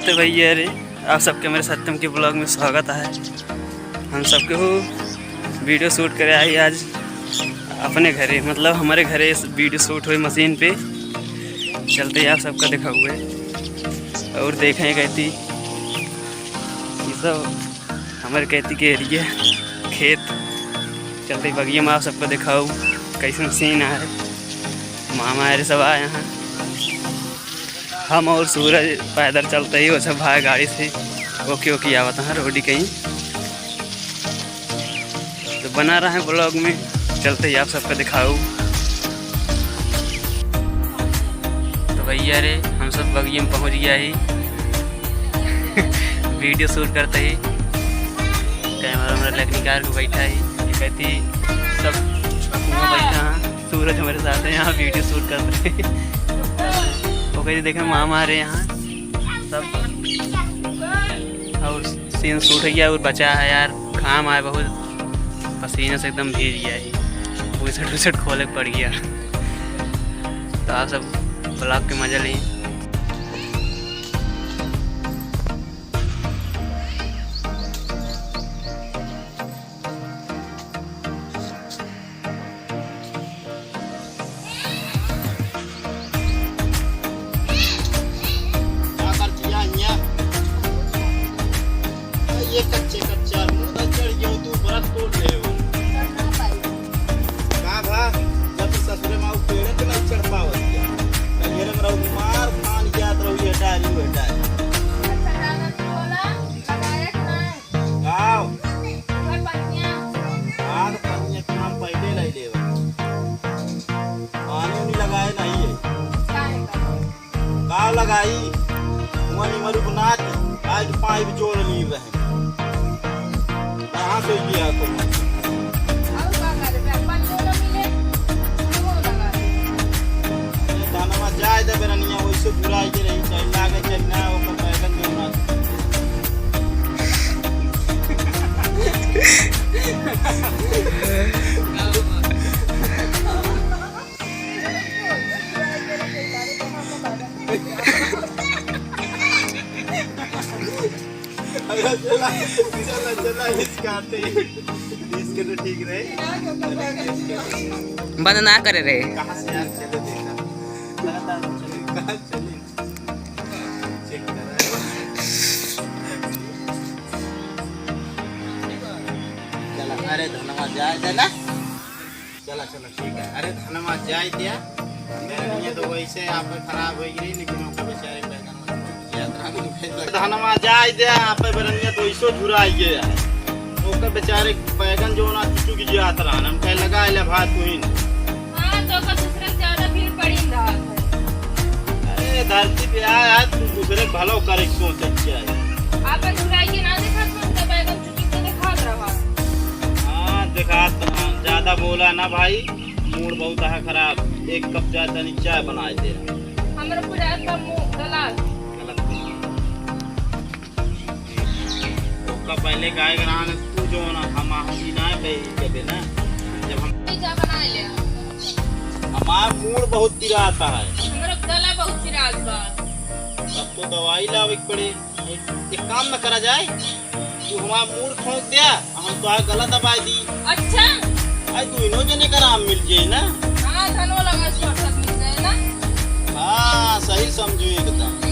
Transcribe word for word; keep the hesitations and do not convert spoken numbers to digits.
तो भैया रे, आप सबके मेरे सत्यम के vlog में स्वागत है। हम सबके हो video shoot करे आई आज अपने घरे, मतलब हमारे घरे video shoot हुए machine पे। चलते ही आप सबका दिखाउए और देखें कहती ये सब हमारे कहती के area खेत। चलते ही बगिया में आप सबको दिखाऊ कैसन scene है। मामा अरे सब आए हैं। हम और सूरज पैदल चलते ही, वो सब भाई गाड़ी से ओके ओके आवत हैं रोडी कहीं। तो बना रहे vlog में, चलते ही आप सबको दिखाऊ। तो भैया रे, हम सब बगिया में पहुँच गया ही। Video shoot करते ही camera वैमरा लेके निकाल के बैठा ही। ये कहती सब वहाँ बैठा हैं। सूरज हमारे साथ है, यहाँ video shoot कर रहे हैं। वो कहती देखे मामा आ रहे हैं यहाँ सब। और scene shoot हो गया और बचा है यार, घाम आए बहुत, पसीने से एकदम भीग गया है, बुसट बुसट खोले के पड़ गया। तो आप सब vlog के मजा लें। का कर चिया हिया? ये कच्चे कच्चा मुंह चढ़ गयो, तू व्रत तोड़ ले हो। का भा, जब ससुरे माऊ पेड़ पे नहीं चढ़ पावत क्या? ये रंग रहू मार खान जात रहू, ये डारी, वो डारी। गाँव। हाँ, तो पनिया के नाम पहले ले लेवा। पानी उनी लगाए नहीं है। का लगाई? वहाँ निमरू बना दी, आज पाइप जोड़ ली रहे। कहाँ से किया तुम? ये धनवा जाए दे बेरनिया, वैसे बुराई के रही, चाहे लागे, चाहे ना, ओकर बैगन में ना। अरे चला, चला, चला, इसका आते ही, इसके तो ठीक रहे। बंद ना करे रे। कहाँ से यार, चले देखा। कहाँ चले? चेक करा। चला, अरे धनवा जाए दे ना। चला, चला, ठीक है। अरे धनवा जाए दिया। मेरे लिए तो वैसे आप खराब हो गई, लेकिन ओकर बेचारे बैगन धनवा जाए दिया, आप बरनिया तो ऐसो झुराई गया। ओकर बेचारे बैगन जो ना चुचुक जात रहन, हम कहे लगा ले भाई तू ही ना। हाँ, तो ओकर दूसरे से ज्यादा भीड़ पड़ी न रहत है। अरे धरती पे आए, आज तू दूसरे के भलो करे के सोचे के चाही। आपन बुराई के ना देखत, हम तो बैगन चुचुक के देखत रहा। हाँ, देखात, हाँ, ज्यादा बोला ना भाई, मूड बहुत है खराब। एक कप चाय तनी चाय बनाए दे। हमरा पूरा एकदम मुंह गला। गलत। ओका पहले गाय के रहन, तू जो ना, हम आहू जी ना बे, जबे ना, जब हम नहीं जा बनाए ले। हमार मूड बहुत पिराता है। हमरा गला बहुत पिरात बा। तब तो दवाई लावे के पड़े। एक, एक काम न करा जाए, तू हमार मूड ठोंक दे, हम तोहार गला दबाई दी। अच्छा? आई दुइनो जने का आराम मिल जाई ना। हाँ, धनो लगा छोट छोट मिल जाए ना। हाँ, सही समझू एकदम।